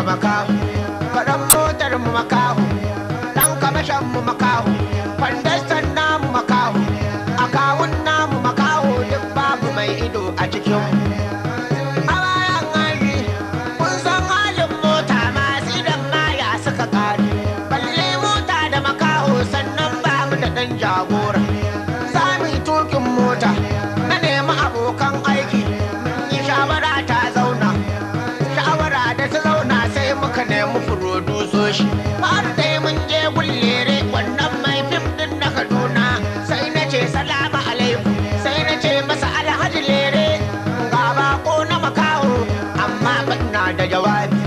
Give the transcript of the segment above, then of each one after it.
Direba makaho, karan motar mu makaho, dan kamashan mu makaho, kwandastan namu makaho, akawun namu makaho, duk babu mai ido a cikin mu. A bayan aiki, kun san halin mota masu idan maya suka kare, balle mota da makaho, sannan babu da ɗan jagora. Za mu yi tukin mota, na nemi abokan aiki, mun yi shawara ta zauna. Shawara da ta zauna sai muka nemi furodusoshi. Har dai mun je gullere wannan mai fim din na Kaduna, sai na ce salamu alaikum, sai na ce masa Alhaji Lere, ga bako na makaho, amma fa ina da jawabi.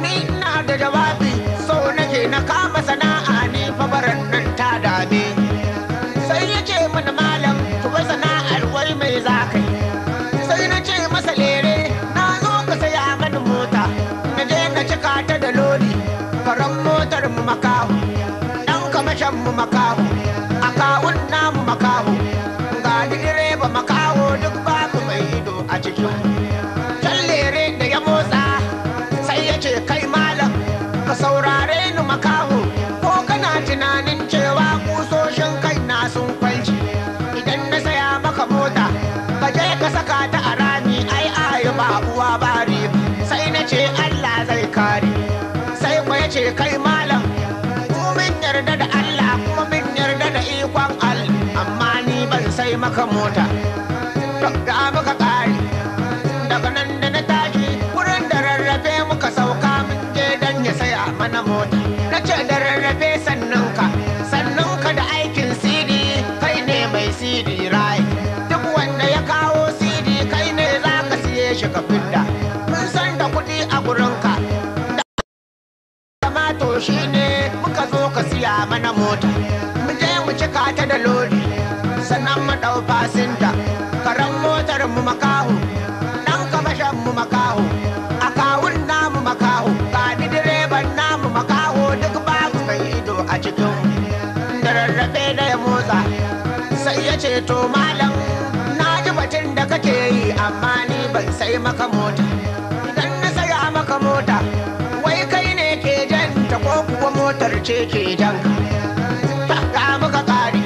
Ni ina da jawabi, so nake na kama sana'a, ni fa baran nan ta dame ni. Sai ya ce mana, malam, to wai sana'ar wai mai za ka yi? Sai na ce masa, Lere, na zo ka saya mani mota na je na cika ta da lodi, karan motar mu makaho, dan kamashan mu makaho, akawun namu makaho, ga direba makaho, duk babu mai ido a cikin mu. Can Lere da ya motsa sai ya ce, kai malam, ka saurare ni makaho, ko kana tunanin cewa kusoshin kai na sun kwalci, idan na saya maka mota ka je ka saka ta a rami, ai ayi ba uwa ba riba. Sai na ce Allah zai kare. Sai kwa ya ce, kai malam, mu mun yarda da Allah kuma mun yarda da ikon Allah, amma ni ban sai maka mota. To ga muka kare. Daga nan da na tashi wurin da rarrafe muka sauka, mun je dan ya saya mana mota. Na ce da rarrafe, sannan ka, sannan ka da aikin CD, kai ne mai CD right, duk wanda ya kawo CD kai ne za ka siye shi ka fidda, mun san da kuɗi a gurinka da kamato, shi ne muka zo ka siya mana mota mu je mu cika ta da lodi, sannan mu ɗau fasinja, karan motar mu makaho, ɗan kamashan mu makaho, akawun namu makaho, ga direban namu makaho, duk babu mai ido a cikin mu. Da rarrafe da ya motsa sai ya ce, to malam, na ji batun da kake yi, amma ni ban sai maka mota. Idan na saya maka mota, wai kai ne ke janta ko kuwa motar ce ke janka? Ta muka kare.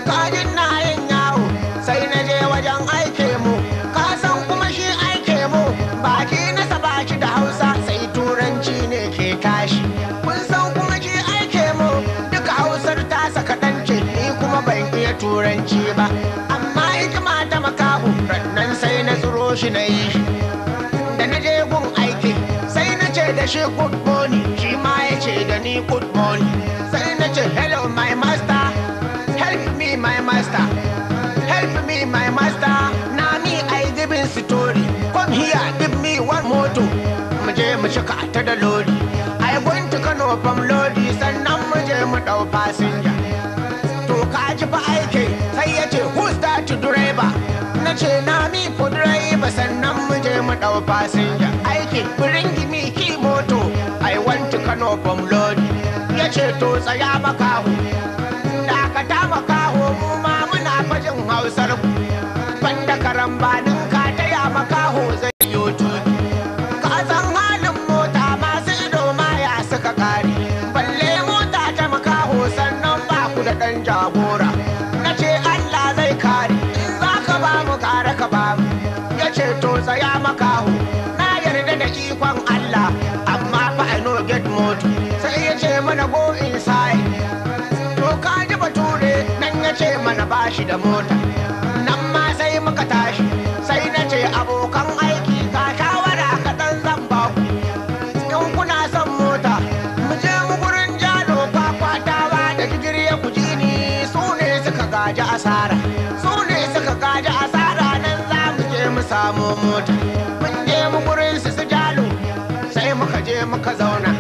Kajin na yin yawo, sai na je wajen aike mu. Ka san kuma shi aike mu baki nasa baki da Hausa, sai Turanci ne ke tashi. Kun san kuma shi aike mu duka Hausar tasa kaɗan ce, ni kuma ban iya Turanci ba, amma hikima ta makahu, rannan sai na tsiro shi na yi shi. Da na je gun aiki sai na ce da shi good morning, shi ma ya ce da ni good morning. Sai na ce, hello my master, help me my master, help me my master, na me I giving story, come here, give me one moto, mu je mu cika ta da lodi, I going to Kano from lodi, sannan mu je mu dau fasinja. To ka ji fa aiki, sai ya ce, who's that driver? Na ce na me for driver, sannan mu je mu dau fasinja. Aiki, bring me key moto, I want to Kano from lodi. Ya ce, to tsaya makaho, dakata makaho, mu ma muna fajin Hausar ku, banda karambanin ka, taya makaho zai yi tuki? Ka san halin mota masu ido ma ya suka kare, balle mota ta makaho, sannan ba ku da ɗan jagora. Na ce Allah zai kare, in za ka ba mu kare ka ba mu. Ya ce, to tsaya makaho, na yarda da ikon Allah, amma fa I no get moto. Sai ya ce mana, go inside. To ka ji bature nan, ya ce mana bashi da mota. Nan ma sai muka tashi, sai na ce abokan aiki, ga shawara kaɗan zan ba ku, in kuna son mota mu je mu gurin Jalo, Kwakwatawa da Gigiriya, ku ji ni, su ne suka gaji asara, su ne suka gaji asara, nan za mu je mu samu mota. Mun je mu gurin su, su Jalo, sai muka je muka zauna,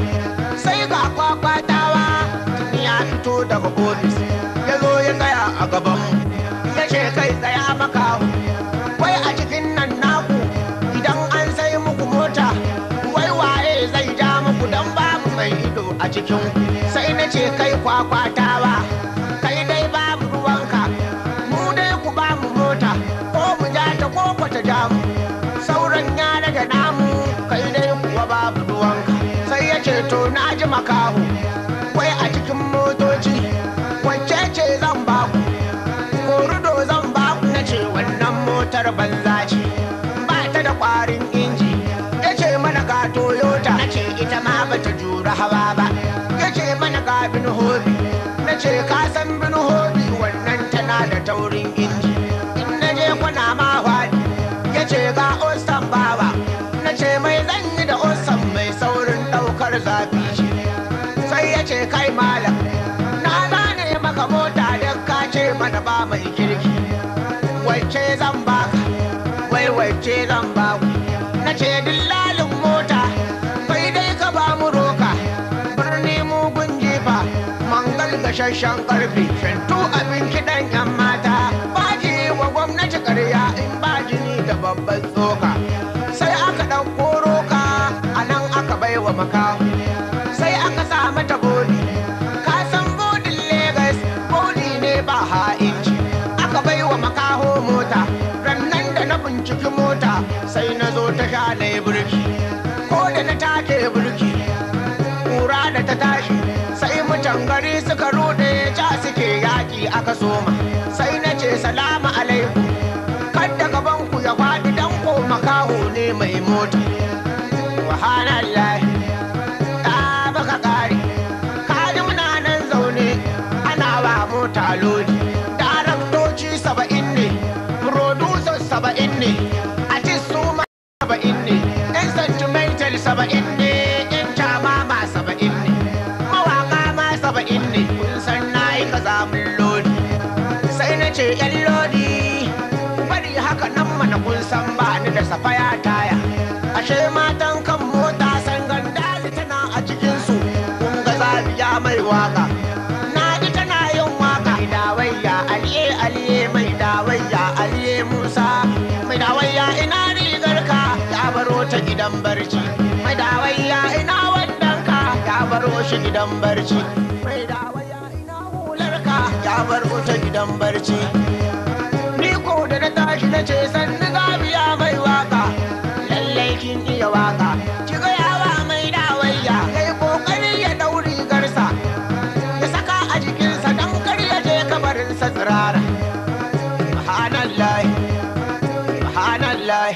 sai ga Kwakwatawa ya fito daga ofis, ya zo ya tsaya a gabanmu, ya ce, kai tsaya makaho, wai a cikin nan naku idan an sai muku mota, wai waye zai ja muku, dan babu mai ido a cikin? Sai na ce, kai Kwakwatawa, kai dai babu ruwanka, mu dai ku ba mu mota, ko mu ja ta ko ku ta ja mu, sauran ya daga namu, kai dai kuwa babu ruwanka. na ji makaho, wai a cikin motoci wacce ce zan baku? Korudo zan baku. Na ce wannan motar banza ce, ba ta da kwarin inji. Ya ce mana ga Toyota, na ce ita ma ba ta jura hawa ba. Ya ce mana ga bin hobi, na ce ka san bin hobi wannan tana da taurin inji, in na je kwana ma faɗi. Ya ce ga Ostan bawa, na ce mai zan yi da Ostan, mai saurin ɗaukar zafi ce. Sai ya ce kai malam, na zane maka mota da ka ce mana ba mai kirki, wacce zan baka? Wai wacce zan baku? Na ce dillalin mota, kai dai ka ba mu roka, birni mugun jifa, mangal gashashen karfe, shantu abin kiɗan yan mata, baji wa gwamnati karya in ba jini da babban tsoka. Sai aka ɗauko roka a nan aka bai wa makaho, sai aka sa mata bodi, ka san bodin Legas bodi ne ba ha'inci. Aka bai wa makaho mota. Rannan da na binciki mota, sai na zo ta sha na yi burki, ko da na take burki, kura da ta tashi sai mutan gari suka rude, ca suke yaƙi aka soma. Sai na ce salamu alaikum, kadda gaban ku ya faɗi, dan ko makaho ne mai mota. Subhanallah, ta baka kare kaji, muna nan zaune ana wa mota lodi. Daraktoci 70 ne, producers 70 ne, artist su ma 70 ne, yan sentimental 70 ne, yan chamama 70 ne, mawaka ma 70 ne. Kun san na yi kazamin lodi. Sai na ce yan lodi, bari haka nan mana, kun san ba ni da safaya taya. Ashe matan kan mota san gandali tana a cikinsu. Kun ga zabiya mai waka, na ji tana yin waka, mai dawayya aliye aliye, mai dawayya aliye musa, mai dawayya ina rigar ka, ya baro ta gidan barci, mai dawayya ina wandanka, ya baro shi gidan barci, mai dawayya ina hularka, ya baro ta gidan barci. Ni ko da na tashi na ce sannu zabiya mai waka, lallai kin iya waka. Ki gaya wa mai dawayya kai kokari ya dauri garsa ya saka a jikinsa, dan kar ya je kabarinsa tsirara. Subhanallah, subhanallah.